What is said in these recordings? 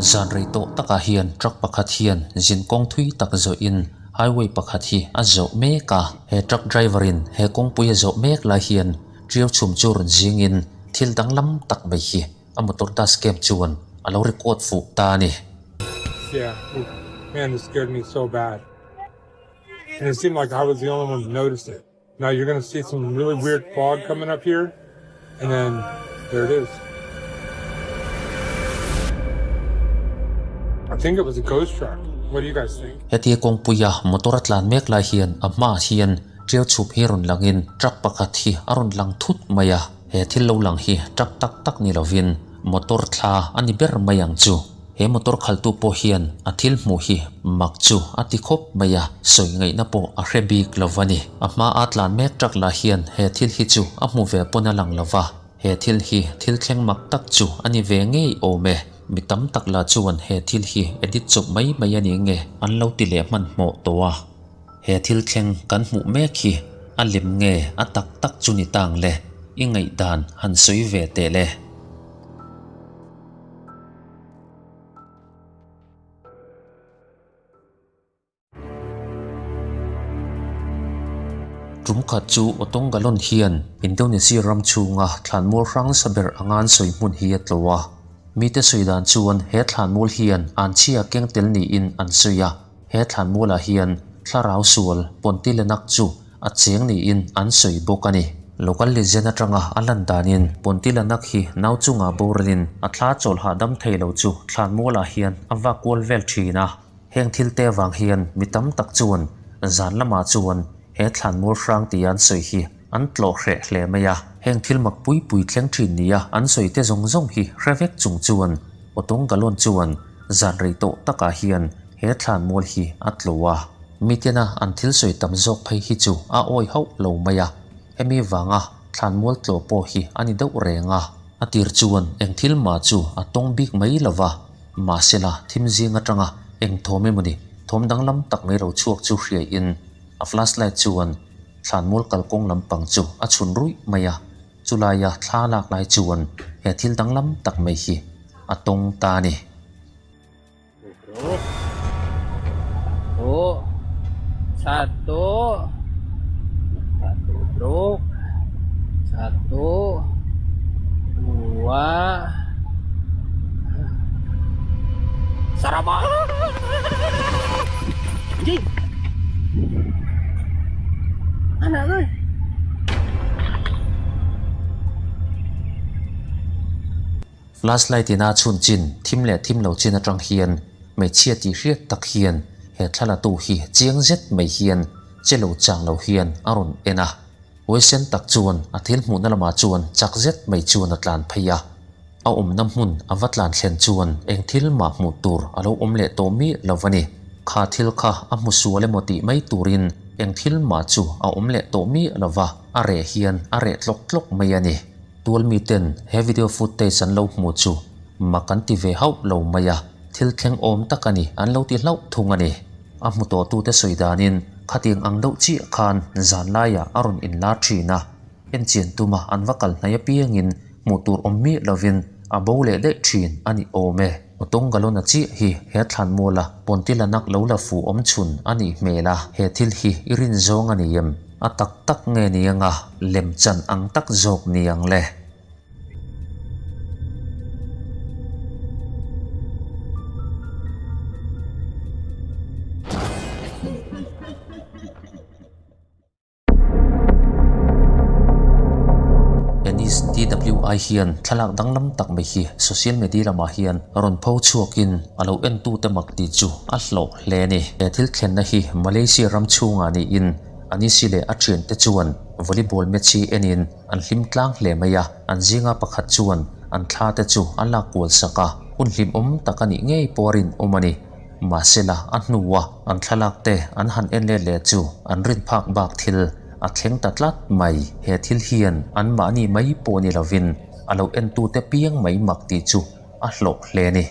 Zan rei tawh takah hian truck pakhat hian zin kawng thui tak zawhin highway pakhat hi a zawh mek a. He truck driver in he kawngpui a zawh mek lai hian ṭiau chhum chu rawn zingin thil danglam tak mai hi a motor dash cam chuan a lo record fuh ta a ni. Yeah, man this scared me so bad and it seemed like I was the only one to notice it. Now you're gonna see some really weird fog coming up here and then there it is. I think it was a ghost truck. What do you guys think? Hetia kawngpuia motor a tlan mek lai hian a hmaah hian tiau chhup hi rawn langin truck pakhat hi a rawn lang thut mai a, he thil lo lang hi truck tak tak ni lovin motor thla a ni ber mai ang chu. He motor khaltu pawh hian a thil hmuh hi mak chu a ti khawp mai a, sawi ngaihna pawh a hre bik lo a ni. A hma a tlan mek tak lah hian he thil hi chu a hmu ve pawn a lang lo va, he thil hi thil thleng mak tak chu a ni ve ngei awm e. Mi tam tak lah chuan he thil hi edit chawp mai mai a ni nge an lo ti leh hmanhmawh tawh a. He thil thleng kan hmuh mek hi a lem nge a tak tak chu ni tang le, i ngaihdan han sawi ve teh le. Tum khat chu Otong Galon hian Indonesia ram chhunga thlanmual hrang sa ber anga an sawi hmun hi a tlo a. Mite sawi dan chuan he thlanmual hian an chhia keng tel niin an sawi a. He thlanmualah hian thlarau sual Pontianak chu a cheng niin an sawi bawk a ni. Local legend atanga a lan danin Pontianak hi nau chungah boralin a thla chawl hahdam thei lo chu thlanmualah hian a vak kual vel thin a. Heng thil te avang hian mi tam tak chuan zan lamah chuan he thlanmual hrang tia an sawi hi an tlawh hreh hle mai a. Heng thil mak pui pui thleng thin nia an sawi te zawng zawng hi hre vek chung chuan Otong Galon chuan zan rei tawh takah hian he thlanmual hi a tlawh a. Mitena an thil sawi tam zawk phei hi chu a awi hauh lo mai a, hemi vanga thlanmual tlawh pawh hi a ni deuh reng a. A tir chuan eng thil mah chu a tawng bik mai lo va, mahsela thim zing atanga eng thawm emawni thawm danglam tak mai ro chhuak chu hriain a flashlight chuan thlanmual kalkawng lampang chu a chhun ruih mai a, chulaia thla lak lai chuan he thil danglam tak mai hi a tawng ta a ni. Satu, satu truk, satu, dua, saraba. Anjing. Mana tu? Flashlight in a chhun chin, thim leh thim lo chin atang hian hmeichhia tih hriat tak hian he thlalatu hi chiang zet mai hian che lo chang lo hian a rawn en a. Huaisen tak chuan a thil hmuhna lamah chuan chak zet mai chuan a tlan phei a. A awmna hmun a va tlan thlen chuan eng thil mah hmuh tur a lo awm leh tawh miah lo a ni. Kha thil kha a hmu sual emaw tih mai turin eng thil mah chu a awm leh tawh miah lo va, a reh hian a reh tlawk tlawk mai a ni. Tual miten he video footage an lo hmu chu mak an ti ve hauh lo mai a, thil thleng awm tak a ni an lo ti hlauh thung a ni. A hmu tawhtute sawi danin khatiang ang deuh chiah khan zan laiah a rawn inlar thin a, enchian tuma an va kal hnai apiangin hmuh tur awm miah lovin a bo leh daih thin a ni awm e. Otonggalona chiah hi he thlanmuala Pontianak lo la fuh awm chhun a nih hmel a, he thil hi i rin zawng a ni em? A tak tak nge ni anga lem chan ang tak zawk ni ang le? Ennis DWI hian thlalak danglam tak mai hi social media lamah hian rawn pho chhuakin a lo entute mak tih chu a hlawh hle a ni. He thil thlenna hi Malaysia ram chhungah niin Anisi leh a thiante chuan volleyball match hi enin an hlim tlang hle mai a, an zinga pakhat chuan an thla te chu a lak kual sak a, hun hlimawm tak a nih ngei pawh a rinawm a ni. Mahsela, a hnua an thlalak te an han en let leh chu an rin phak bak thil a thleng ta tlat mai. He thil hian anmahni mai pawh ni lovin a lo entute piang mai mak tih chu a hlawh hle a ni.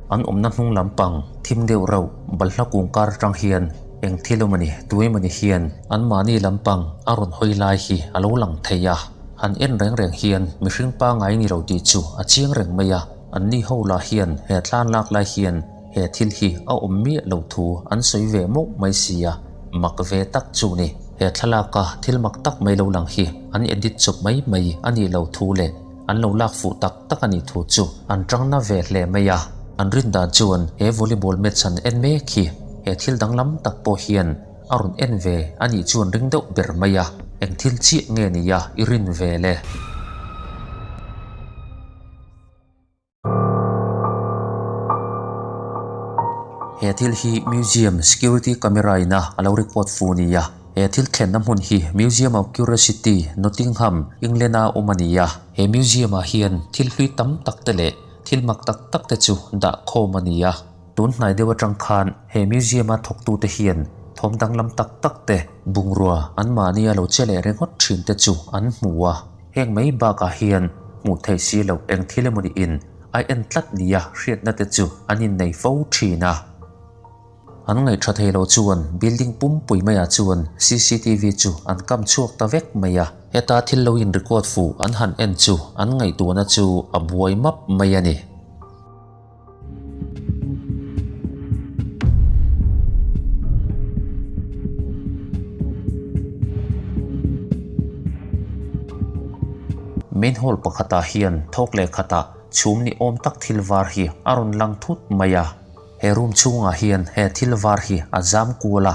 An awmna hnung lampang thim deuh reuh balhla kung kar atang hian eng thil awm a ni, tuai mawni hian anmahni lampang a rawn hawi lai hi a lo lang thei a. Han en reng reng hian mihring pangai ni lo tih chu a chiang reng mai a, anni ho lah hian he thlan lak lai hian he thil hi a awm miah lo thu an sawi ve mawk mai si a, mak ve tak chu ni. He thlalaka thil mak tak mai lo lang hi an edit chawp mai mai a nih lo thu leh an lo lak fuh tak tak a nih thu chu an tang na ve hle mai a. An rin dan chuan he volleyball match an en mek hi he thil danglam tak pawh hian a rawn en ve a nih chuan ring deuh ber mai a, eng thil chiah nge nia i rin ve le? He thil hi museum security camera ina a lo record fu nia. He thil thlenna hmun hi Museum of Curiosity, Nottingham, England a awm a ni a. He museum ah hian thil hlui tam tak te leh thil mak tak tak te chu dah khawm a ni a. Tun hnai deuh atang khan he museum a thawktute hian thawm danglam tak tak te, bungrua anmahni a lo che leh ringawt thin te chu an hmu a. Heng mai bakah hian hmuh theih si loh eng thil emaw niin a en tlat nia hriatna te chu an innei fo thin a. An ngaihṭha thei lo chuan building pumpui maiah chuan cctv chu an kam chhuak ta vek mai a. Heta thil lo in record fuh an han en chu an ngaihtuahna chu a buai map mai a ni. Main hall pakhatah hian thawk leh khatah chhum ni awm tak thil var hi a rawn lang thut mai a. He room chhungah hian he thil var hi a zam kual a,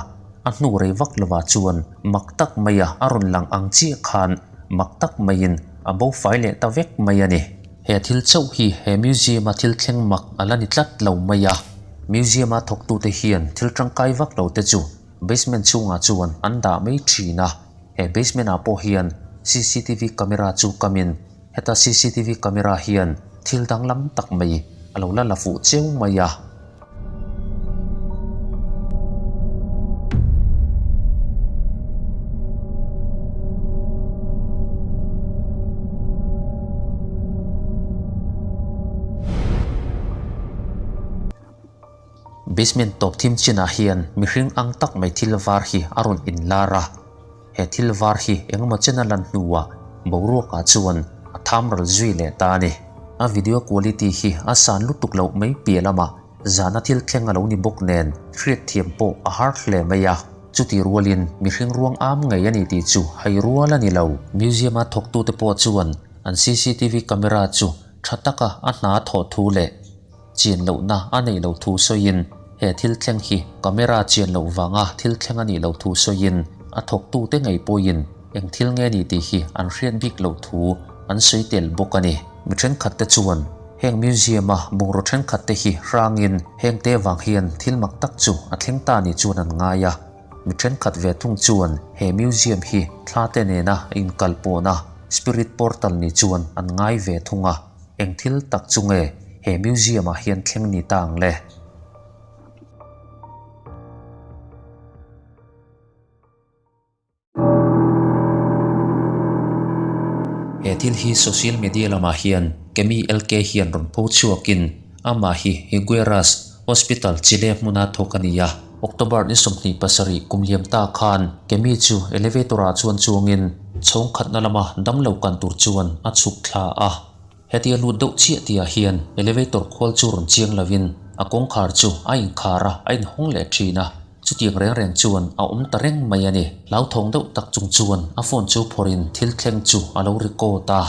a hnu rei vak lovah chuan mak tak maia a rawn lang ang chiah khan mak tak maiin a bo fai leh ta vek mai a ni. He thil chauh hi he museum-a thil thleng mak a la ni tlat lo mai a. Museum-a thawktute hian thil tangkai vak lo te chu basement chhungah chuan an dah mai thin a. He basement-ah pawh hian cctv camera chu kamin heta cctv camera hian thil danglam tak mai a lo la la fuh cheu mai a. Basement tawp thim chinah hian mihring ang tak mai thil var hi a rawn inlar a. He thil var hi engemaw chen a lan hnuah boruakah chuan a tham ral zui leh ta a ni. A video quality hi a san lutuk loh mai piah lamah zana thil thleng a lo ni bawk nen hriatthiam pawh a har hle mai a. Chuti rualin mihring ruang am ngei a ni tih chu hai rual a ni lo. Museum-a thawktute pawh chuan an cctv camera chu tha taka a hna thawh thu leh chian lohna a neih loh thu sawiin he thil thleng hi camera chian loh vanga thil thleng a nih loh thu sawiin a thawktute ngei pawhin eng thil nge ni tih hi an hriat bik loh thu an sawi tel bawk a ni. Mi thenkhatte chuan heng museum-a bungraw thenkhatte hi hrangin hengte vang hian thil mak tak chu a thleng ta ni chuan an ngai a. Mi thenkhat ve thung chuan he museum hi thlate nena inkalpawhna spirit portal ni chuan an ngai ve thung a. Eng thil tak chu nge he museum ah hian thleng ni ta ang le? He thil hi social media lamah hian Kemi LK hian rawn pho chhuakin amah hi Higueras Hospital Chile hmuna thawk a ni a. October ni 27 kum liam ta khan Kemi chu elevator ah chuan chuangin chhawng khatna lama damlo kan tur chuan a chhuk thla a. Hetia lut deuh chiah tihah hian elevator khual chu rawn chiang lovin a kawngkhar chu a inkhar a, a inhawng leh thin a. Chutiang reng reng chuan a awm ta reng mai a ni. Hlauthawng deuh tak chung chuan a phone chu phawrhin thil thleng chu a lo record a.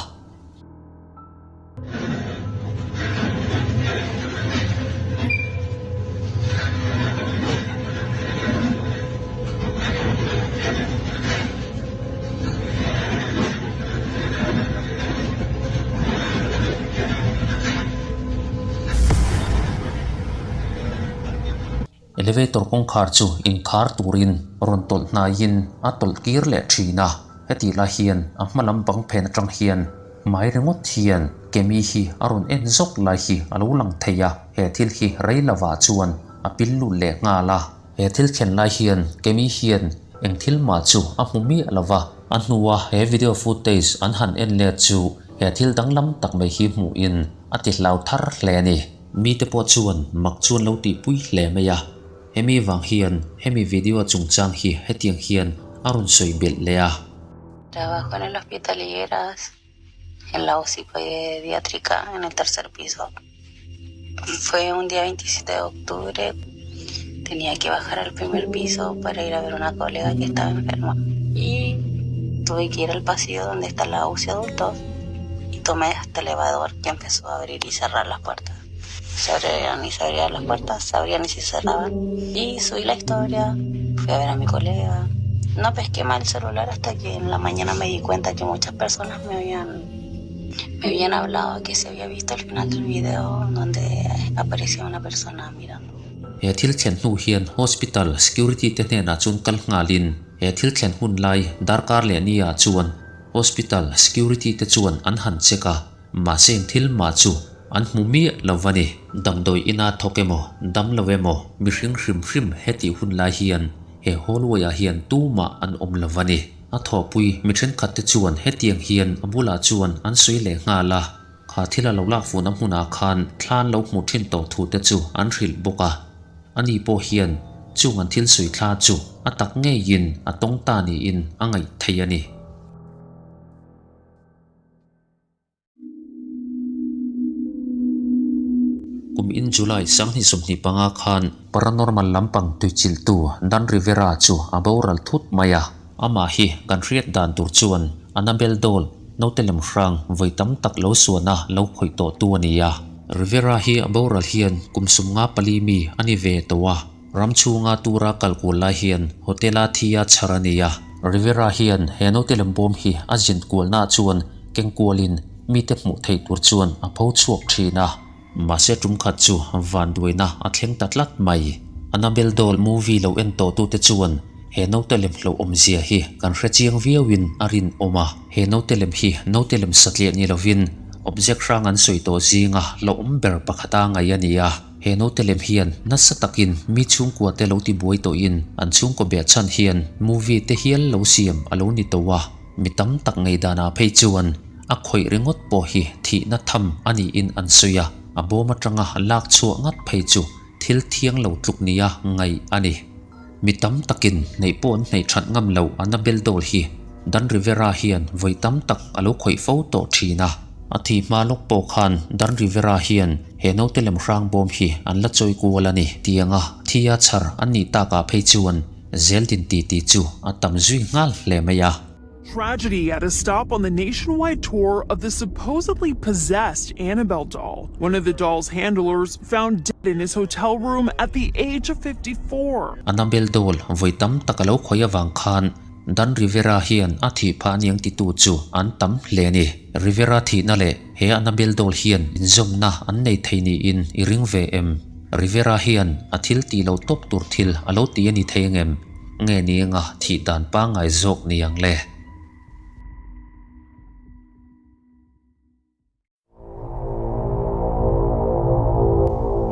Elevator kawngkhar chu inkhar turin rawn tawlh hnaiin a tawlh kir leh thin a, hetih lai hian a hma lam bang phen atang hian hmai ringawt hian Kemi hi a rawn en zawk lai hi a lo lang thei a, he thil hi rei lovah chuan a pil lut leh nghal a. He thil thlen lai hian Kemi hian eng thil mah chu a hmu miah lo va, a hnua he video footage an han en let chu he thil danglam tak mai hi hmuhin a ti hlau thar hle a ni. Mite pawh chuan mak chuan lo tihpui hle mai a, hemi vang hian hemi video chungchang hi hetiang hian a rawn sawi belh leh a. Trabajo en el Hospital Higueras, en la UCI pediátrica, en el tercer piso. Fue un día 27 de octubre, tenía que bajar al primer piso para ir a ver una colega que estaba enferma. Y tuve que ir al pasillo donde está la UCI adultos y tomé este elevador que empezó a abrir y cerrar las puertas. Se abrían y se abrían las puertas, se abrían y se cerraban. Y subí la historia, fui a ver a mi colega. No pesqué mal el celular hasta que en la mañana me di cuenta que muchas personas me habían, me habían hablado que se había visto al final del video donde aparecía una persona mirando. He thil thlen hnu hian hospital security te hnenah chuan kal nghalin he thil thlen hun lai darkar leh ni ah chuan hospital security te chuan an han check a, mahse eng thil mah chu an hmu miah lo a ni. Damdawi ina thawk emaw dam lo emaw mihring hrim hrim hetih hun lai hian he hallway ah hian tumah an awm lo a ni. A thawhpui mi thenkhat te chuan hetiang hian a bulah chuan an sawi leh nghal a. Kha thil a lo lak fuhna hmunah khan thla an lo hmuh thin tawh thu te chu an hrilh bawk a. Ani pawh hian chung an thil sawi thla chu a tak ngeiin a tawng ta niin a ngaih theih a ni. Kum in July 2025 khan paranormal lampang tuichilhtu Dan Rivera chu a boral thut mai a. Amah hi kan hriat dan tur chuan Annabelle doll naute lem hrang vawi tam tak lo suana lo khawih tawh tu a ni a. Rivera hi a boral hian kum 54 mi a ni ve tawh a, ram chhunga tura kal kual lai hian hotel-a thi a chhar a ni a. Rivera hian he naute lem bawm hi a zin kualnaah chuan keng kualin mite hmuh theih tur chuan a pho chhuak thin a. Mahse tum khat chu vanduaina a thleng ta tlat mai. Annabelle doll movie lo en tawh tute chuan he naute lem hlauh awmzia hi kan hre chiang viauin a rinawm a. He naute lem hi naute lem satliah ni lovin object hrang an sawi tawh zinga hlauhawm ber pakhata ngaih a ni a. He naute lem hian nasa takin mi chhungkua te lo tibuai tawhin an chhungkaw behchhan hian movie te hial lo siam a lo ni tawh a. Mi tam tak ngeidanah phei chuan a khawih ringawt pawh hi thihna tham a niin an sawi a, a bawm atanga lak chhuah ngat phei chu thil thiang lo tluk nia ngaih a ni. Mi tam takin hneih pawh an hneih that ngam lo Annabelle doll hi Dan Rivera hian vawi tam tak a lo khawih fo tawh thin a. A thi hma lawk pawh khan Dan Rivera hian he naute lem hrang bawm hi an la chawi kual a ni. Tianga thia chhar an nih takah phei chuan zeldin titi chu a tam zui nghal hle mai a. Tragedy at a stop on the nationwide tour of the supposedly possessed Annabelle doll. One of the doll's handlers found dead in his hotel room at the age of 54. Annabelle doll vawi tam tak a lo khawih avang khan Dan Rivera hian a thih phah aniang titu chu an tam hle a ni. Rivera thihna leh he Annabelle doll hian inzawmna an nei thei niin i ring ve em? Rivera hian a thil tih loh tawp tur thil a lo ti a ni thei angem? Nge ni anga thih dan pangngai zawk ni ang le?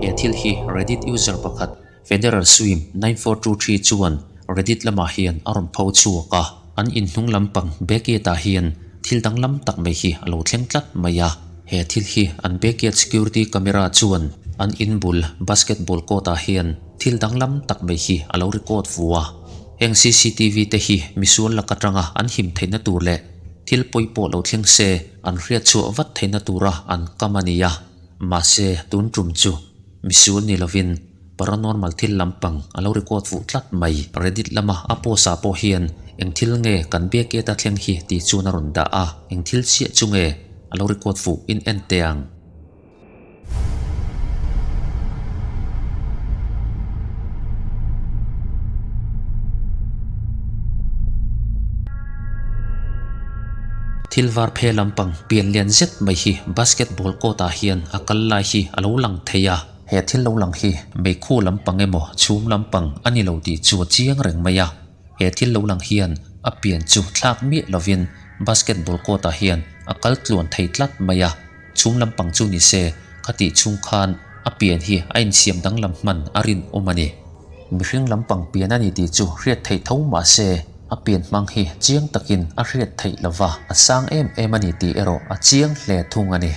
He thil hi Reddit user pakhat Federal Swim 9423 chuan Reddit lamah hian a rawn pho chhuak a, an inhnung lampang backyard ah hian thil danglam tak mai hi a lo thleng tlat mai a. He thil hi an backyard security camera chuan an inbul basketball court ah hian thil danglam tak mai hi a lo record vu a. Heng cctv te hi misual lak atanga an him theihna tur leh thil pawi pawh lo thleng se an hriat chhuah vat theihna tura an kam a ni a. Mahse tun tum chu misual ni lovin paranormal thil lampang a lo record fuh tlat mai. Reddit lama a post ah pawh hian eng thil nge kan biak eta thleng hi tih chuan a rawn dah a, eng thil chiah chu nge a lo record fuh in en teh ang. Thil var phe lampang pian lian zet mai hi basketball court ah hian a kal lai hi a lo lang thei a. He thil lo lang hi meikhu lampang emaw chhum lampang a ni lo tih chu a chiang reng mai a. He thil lo lang hian a pian chu thlak miah lovin basketball court ah hian a kal tluan thei tlat mai a. Chhum lampang chu ni se khatih chhung khan a pian hi a insiam danglam hman a rinawm a ni. Mihring lampang pian a ni tih chu hriat theih tho mah se a pian hmang hi chiang takin a hriat theih lova, a sang em em a ni tih erawh a chiang hle thung a ni.